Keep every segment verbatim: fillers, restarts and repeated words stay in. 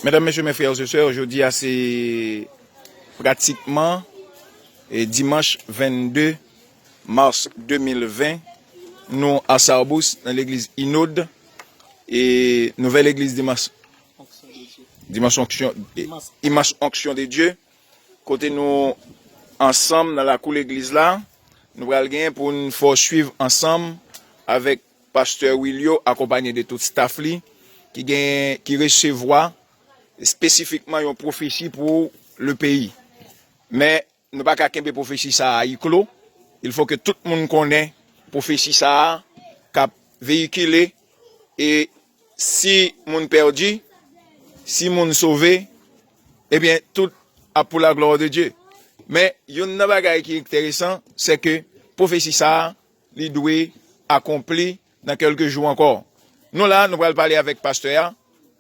Medam, mesye, mes frères et sœurs, jodi a se pratikman e, dimanch vennde mas de mil ven, nou a Sarbous nan legliz Inod, e nouvèl legliz Dimanch, Dimanch Onction, e, Dimanch Onction de Dieu, kote nou ansanm nan lakou legliz la, nou pral gen pou n fè w swiv ansanm avèk pastè Wilio, akonpanye de tout staff li, ki gen, ki resevwa espesifikman yon pwofesi pou le peyi. Men, nou pa ka kenbe pwofesi sa a huis clos. Il faut que tout moun konnen pwofesi sa a k ap veyikile, e si moun pèdi, si moun sove, ebyen, tout ap pou la gloire de Dieu. Men, youn nan bagay ki enteresan, se ke pwofesi sa a, li dwe akonpli nan kèlke jou ankò. Nou la, nou pral pale avèk pastè a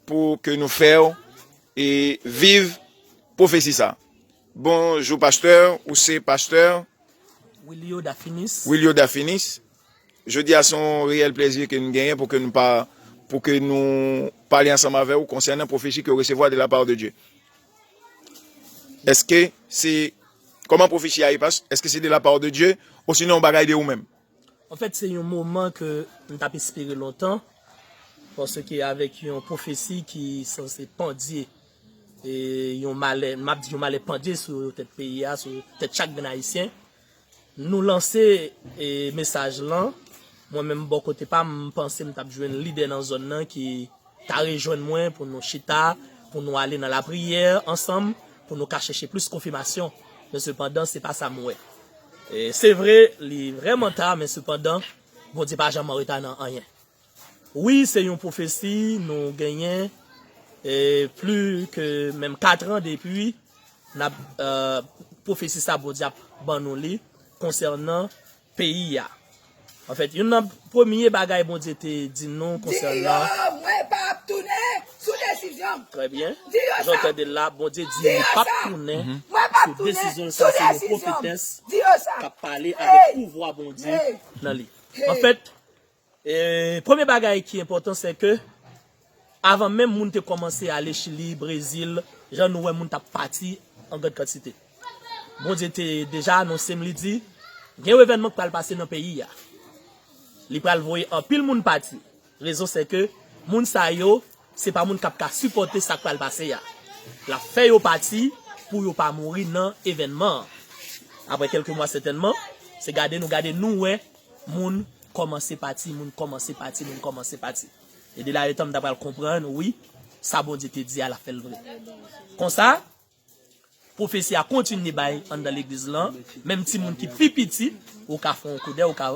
pou ke nou fè w e viv pwofesi sa. Bonjou pastè, ou se pastè Wilio Dafinis. Wilio Dafinis. Jodi a se yon reyèl plezi ke nou genyen pou ke nou pa, pou ke nou pale ansanm avè w konsènan pwofesi ke w resevwa de la part de Dieu. Èske se, kòman pwofesi a ye, pas? Èske se de la part de Dieu, osinon yon bagay de ou menm? Anfèt, se yon moman ke m t ap espere lontan, paske avèk yon pwofesi ki sanse pandye, e yon malè, m ap di yon malè pandye sou tèt peyi a, sou tèt chak grenn Ayisyen, nou lanse, e, mesaj lan. Mwen menm, bò kote pa m, m panse m t ap jwenn lidè nan zòn nan ki ta rejwenn mwen pou nou chita, pou nou ale nan lapriyè ansanm, pou nou ka chèche plis konfimasyon. Men sepandan, se pa sa m wè. E, se vre, li vrèman ta, men sepandan, Bondye pa janm an reta nan anyen. Wi, se yon pwofesi nou genyen, e, plis ke menm kat an depi n ap, e, pwofesi sa Bondye ap ban nou li konsènan peyi a. Anfèt, youn nan premye bagay Bondye te di nou konsènan. Di yo, mwen p ap tounen sou desizyon m. Trè byen. Di yo sa. Jan w tande l la, Bondye di li p ap tounen sou desizyon l. Sa se yon pwofetès k ap pale avèk pouvwa Bondye nan li. Anfèt, e, premye bagay ki enpòtan, se ke avan menm moun te kòmanse ale Chili, Brezil, jan nou wè moun t ap pati an grann kantite. Bondye te deja anonse m, li di, gen yon evènman k pral pase nan peyi a. Li pral voye anpil moun pati. Rezon se ke moun sa yo, se pa moun k ap ka sipòte sa k pral pase a. L ap fè yo pati pou yo pa mouri nan evènman an. Apre kèlke mwa sètènman, se gade nou gade nou wè moun kòmanse pati, moun kòmanse pati, moun kòmanse pati. E de la etan m ta pral konprann, wi, sa Bondye te di a, l ap fè l vre. Konsa, pwofesi a kontinye bay anndan legliz lan, menm timoun ki pi piti, ou ka fè yon koudè, ou ka,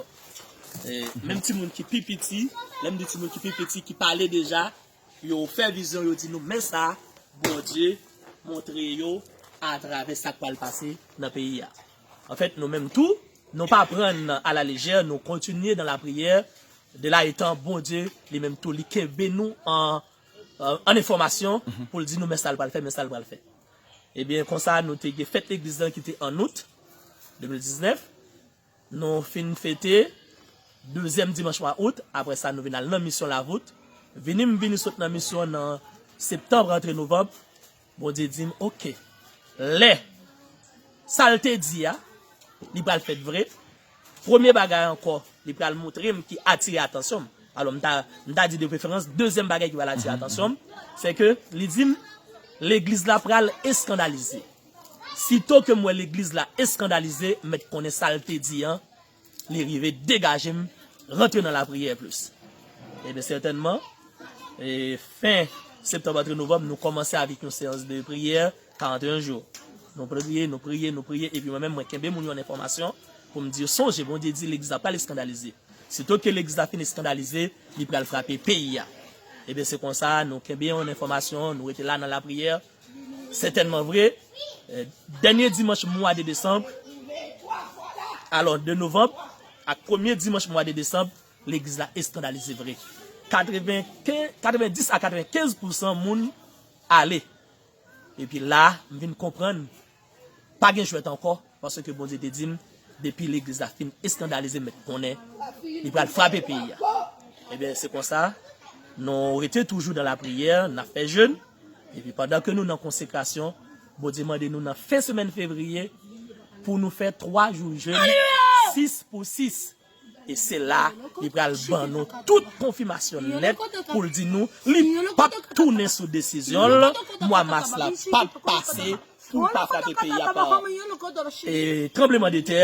e, menm timoun ki pi piti, lè m di timoun ki pi piti, ki pale deja, yo fè vizyon, yo di nou, men sa, Bondye montre yo atravè sa k pral pase nan peyi a. Anfèt, nou menm tou, nou pa pran a la lejè, nou kontinye nan lapriyè, de la etan Bondye, li menm tou, li kenbe nou an, an, an enfòmasyon, pou l di nou, men sa l pral fè, men sa l pral fè. Ebyen, konsa, nou te gen fèt legliz lan ki te an out de mil diznèf. Nou fin fete dezyèm dimanch mwa out, apre sa, nou vin al nan misyon Lavout. Vini m vini sot nan misyon nan septanm rantre novanm, Bondye di m, oke, lè sa l te di a, li pral fèt vre. Premye bagay ankò, li pral montre m ki atire atansyon m. Alò, m ta, m ta di de preferans, dezyèm bagay ki pral atire atansyon m, se ke li di m, legliz la pral eskandalize. Sito ke m wè legliz la eskandalize, m mèt konnen sa l te di an, li rive degaje m, rantre nan lapriyè plis. Ebyen, sètènman, e, fen septanm antre novanm, nou kòmanse avèk yon seyans de priyè, karannteyen jou. Nou priye, nou priye, nou priye, epi mwen menm, mwen kenbe moun yo an enfòmasyon pou m di yo, sonje, Bondye di legliz la pral eskandalize. Sito ke legliz la fin eskandalize, li pral frape peyi a. Ebyen, se konsa, nou kenbe yo an enfòmasyon, nou rete la nan lapriyè. Sètènman vre, e, dènye dimanch mwa de desanm, alò, de novanm, ak premye dimanch mwa de desanm, legliz la eskandalize vre. Katrevenkenz, katrevendis a katrevenkenz pousan moun ale. Epi la, m vin konprann, pa gen jwèt ankò, paske Bondye te di m, depi legliz la fin eskandalize, m mèt konnen, li pral frape peyi a. Ebyen, se konsa, nou rete toujou nan lapriyè, n ap fè jèn, Epi pandan ke nou nan konsekrasyon, Bondye mande nou nan fen semèn fevriye pou nou fè twa jou jèn, sis pou sis. E se la li pral ban nou tout konfimasyon nèt pou l di nou li p ap tounen sou desizyon l, mwa mas la p ap pase pou l pa frape peyi a pa e tranblemanntè,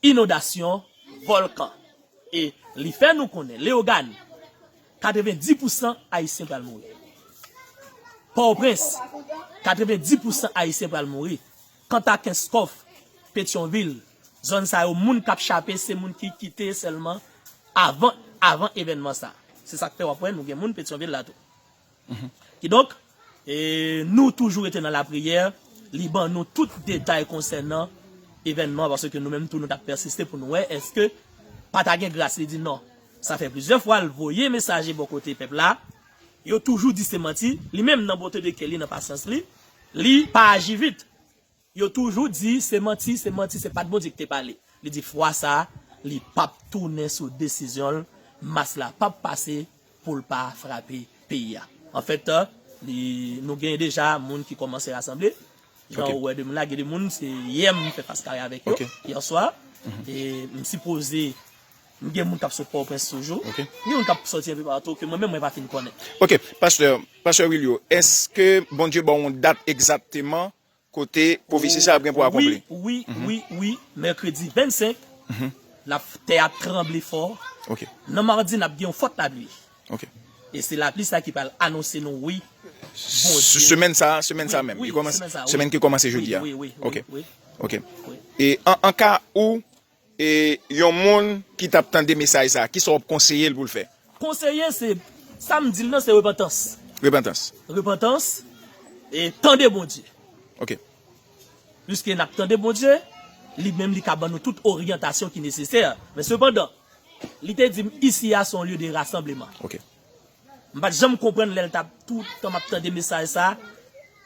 inondasyon, vòlkan. E li fè nou konnen Leyogàn, katrevenndis pousan Ayisyen pral mouri. Pòtoprens, katrevenndis pousan Ayisyen pral mouri. Kanta Kenskòf, Petyonvil, zòn sa yo, moun k ap chape se moun ki kite sèlman avan, avan evènman sa. Se sa k fè w ap wè nou gen moun Petyonvil la tou. Kidonk, e, nou toujou rete nan lapriyè. Li ban nou tout detay konsènan evènman, paske nou menm tou nou t ap pèsiste pou nou wè èske pa ta gen gras. Li di non. Sa fè plizyè fwa l voye mesaje bò kote pèp la. Yo toujou di se manti. Li menm nan bonte de kè li, nan pasyans li, li pa aji vit. Yo toujou di se manti, se manti, se pa t Bondye ki te pale. Li di fwa sa a, li p ap tounen sou desizyon l, mas la p ap pase pou l pa frape peyi a. Anfèt, li, nou gen deja moun ki kòmanse rasanble. Jan ou wè de moun la, gen de moun, se yè m fè fas kare avèk yo, yè swa. E m sipoze, m gen moun k ap sot Pòtoprens toujou. Gen moun k ap sòti enpe patou ke mwen menm mwen pa fin konnen. Ok, pastè, pastè Willio, èske Bondye ba w yon dat egzakteman kote pwofesi sa ap gen pou akonpli? Wi, wi, wi, wi. Mèkredi vennsenk, la tè a tranble fò. Ok. Nan madi, n ap gen yon fòt lapli. Ok. E se lapli sa ki pral anonse nou, wi, Bondye. Semèn sa, semèn sa menm. Wi, semèn ki kòmanse jodi a. Wi, wi, wi. Ok. Ok. E an, an ka ou e yon moun ki t ap tande mesaj sa, kisa w ap konseye l pou l fè? Konseye, se, sa m di l nan, se repantans. Repantans. Repantans, e tande Bondye. Ok. Piske n ap tande Bondye, li menm li ka ban nou tout oryantasyon ki nesesè. Men sepandan, li te di m, isi a se yon lye de rasanbleman. Ok. M pa t janm konprann lè l t ap tout tan m ap tande mesaj sa,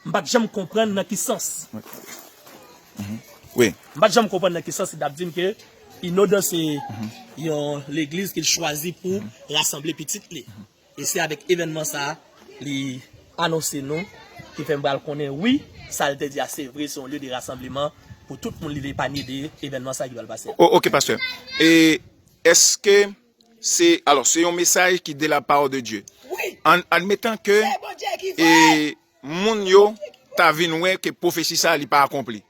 m pa t janm konprann nan ki sans. Wi. M pa t janm konprann nan ki sans li t ap di m ke Inodan se yon legliz ke l chwazi pou rasanble pitit li. E se avèk evènman sa a, li anonse nou, ki fè m pral konnen, wi, sa l te di a se vre, se yon lye de rasanbleman pou tout moun li vle epanye de evènman sa a ki pral pase a. O, ok, pastè. E èske se, alò, se yon mesaj ki de la part de Dieu. Wi. An, admetan ke, se Bondye ki voye, e moun yo ta vin wè ke pwofesi sa a li pa akonpli.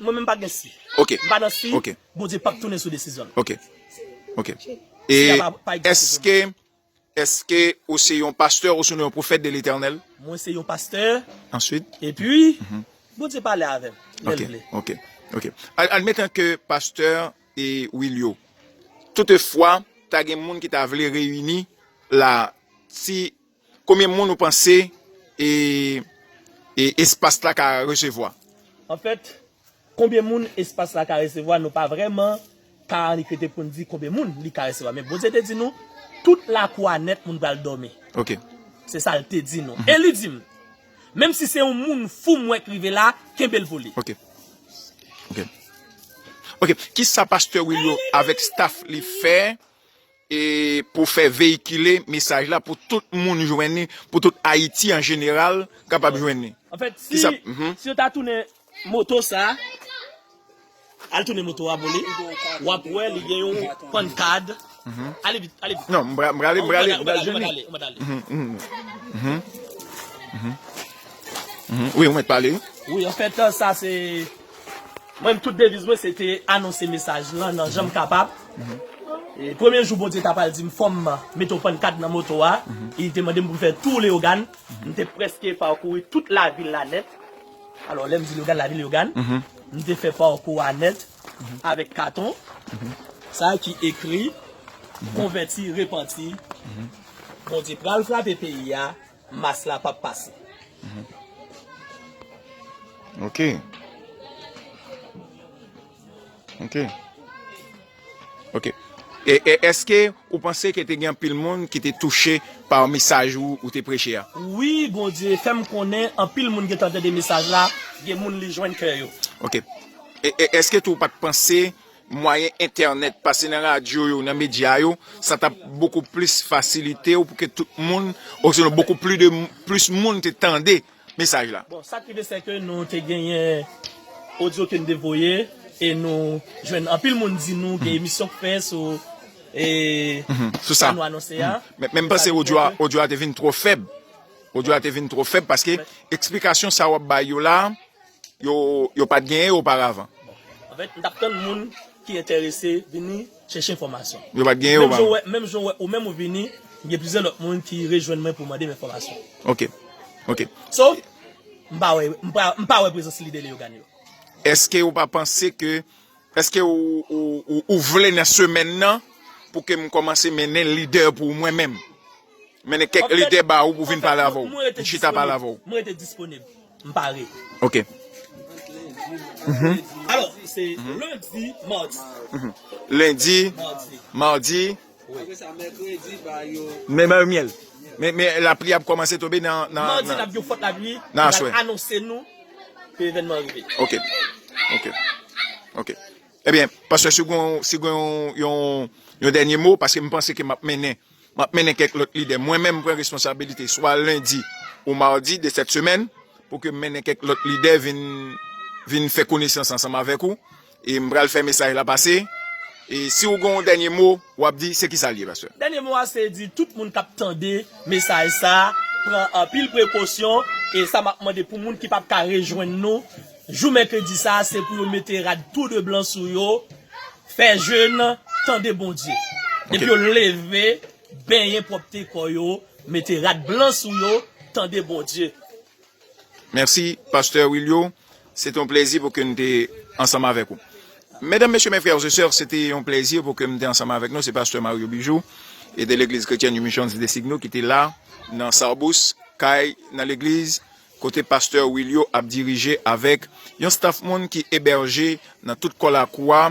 Mwen menm pa gen si. Ok. M pa nan si. Ok. Bondye p ap tounen sou desizyon l. Ok. Ok. E èske, èske ou se yon pastè ou se yon pwofèt de Letènèl? Mwen se yon pastè. Answit? Epi, Bondye pale avè m lè l vle. Ok. Ok. Ad-, admetan ke pastè e Willio, toutefwa, ta gen moun ki ta vle reyini la, si, konbyen moun ou panse e, e espas la ka resevwa? Anfèt, konbyen moun espas la ka resevwa, nou pa vrèman ka annik rete pou n di konbyen moun li ka resevwa. Men Bondye te di nou, tout lakou a nèt moun pral dòmi. Ok. Se sa l te di nou. E li di m, menm si se yon moun fou m wè k rive la, kenbe l pou li. Ok. Ok. Ok. Kisa pastè Willio avèk staff li fè e pou fè veyikile mesaj la pou tout moun jwenn li, pou tout Ayiti an jeneral kapab jwenn li? Anfèt, si, si yo ta tounen moto sa, al tounen moto a pou li, w ap wè li gen yon pannkad. Ale vit, ale vit. Non, m prale, m prale, m prale, m prale jwenn li. Wi, ou mèt pale. Wi, anfèt, sa se, mwen, tout deviz mwen, se te anonse mesaj lan nan jan m kapab. E premye jou Bondye ta pral di m fò m mete yon pannkad nan moto a, e li te mande m pou m fè tou Leyogàn. M te prèske pakouri tout lavil la nèt. Alò, lè m di Leyogàn, lavil Leyogàn, m te fè pakou a nèt avèk katon sa ki ekri, konvèti, repanti. Bondye pral frape peyi a, mas la p ap pase. Ok. Ok. Ok. E, e èske ou panse ke te gen anpil moun ki te touche pa mesaj ou, ou te preche a? Wi, Bondye fè m konnen anpil moun gentan tande mesaj la, gen moun li jwenn kè yo. Ok. E, e èske tou ou pa t panse mwayen entènèt, pase nan radyo yo, nan medya yo, sa t ap bokou plis fasilite w pou ke tout moun, osinon bokou plis de, plis moun te tande mesaj la. Bon, sa k rive se ke nou te genyen odyo ke n te voye e nou jwenn anpil moun di nou gen emisyon k fè sou e, Mhm, sou sa. Sa nou anonse a. Men, men m panse odyo a, odyo a te vin twò fèb. Odyo a te vin twò fèb paske eksplikasyon sa w ap bay yo la, yo, yo pa t genyen oparavan. Anfèt, m t ap tann moun ki enterese vini chèche enfòmasyon. Yo pa t genyen Menm jan oparavan. w wè, menm jan w wè, ou menm ou vini, gen plizyè lòt moun ki rejwenn mwen pou mande m enfòmasyon. Ok. Ok. So, m pa wè, m pa, m pa wè prezans lidè Leyogàn yo. Èske ou pa panse ke, èske ou, ou, ou, ou vle nan semèn nan pou ke m kòmanse mennen lidè pou mwen menm? Mennen kèk lidè ba ou pou vin pale avè w. M chita pale avè w. Mwen rete disponib. M pare. Ok. Alò, se lendi, madi, Lendi, madi. Madi, Apre sa, mèkredi, ba yo. men ba yo myèl. Men, men lapli ap kòmanse tonbe nan, nan, Madi, n nan ap gen fòt lapli. Nan Yo aswè. Anonse nou ke evènman an rive. Ok. Ok. Ok. Ebyen, pastè, si w gen, si w gen yon, yon, yon dènye mo, paske m panse ke m ap mennen, m ap mennen kèk lòt lidè. Mwen menm, m pran responsabilite, swa lendi ou madi de sèt semèn, pou ke m mennen kèk lòt lidè vin, vin fè konesans ansanm avèk ou. E m pral fè mesaj la pase. E si w gen yon dènye mo, w ap di, se ki sa l ye, pastè? Dènye mo a se di tout moun k ap tande mesaj sa a, pran anpil prekosyon, e sa m ap mande pou moun ki p ap ka rejwenn nou, jou mèkredi sa a, se pou yo mete rad tou de blan sou yo, fè jèn, tande Bondye. Epi yo leve, benyen pwòpte kò yo, mete rad blan sou yo, tande Bondye. Mèsi, pastè Wilio. Se te yon plezi pou ke n te ansanm avèk ou. Medam, mesye, mes frères et sœurs, se te yon plezi pou ke m te ansanm avèk nou. Se pastè Mario Bijou e de legliz kretyèn New Mission de Signo ki te la nan Sarbous, kay nan legliz kote pastè Wilio ap dirije avèk yon staff moun ki ebèje nan tout kò lakou a,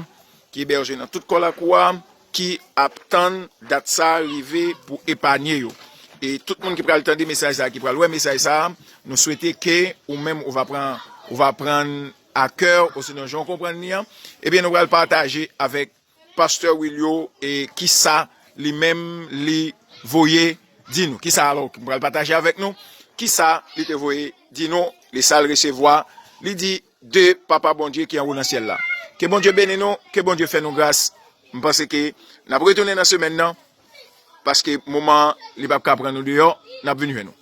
ki ebèje nan tout kò lakou a, ki ap tann dat sa a rive pou epanye yo. E tout moun ki pral tande mesaj sa a, ki pral wè mesaj sa a, nou swete ke ou menm ou va pran, ou va pran a kè, osinon jan w konprann li an, ebyen nou pral pataje avèk pastè Wilio e kisa li menm li voye di nou. Kisa alò m pral pataje avèk nou? Kisa li te voye di nou? Li sa l resevwa, li di de Papa Bondye ki anwo nan syèl la. Ke Bondye beni nou, ke Bondye fè nou gras. M panse ke n ap retounen nan semèn nan, paske moman an, li p ap ka pran nou deyò, n ap vin jwenn nou.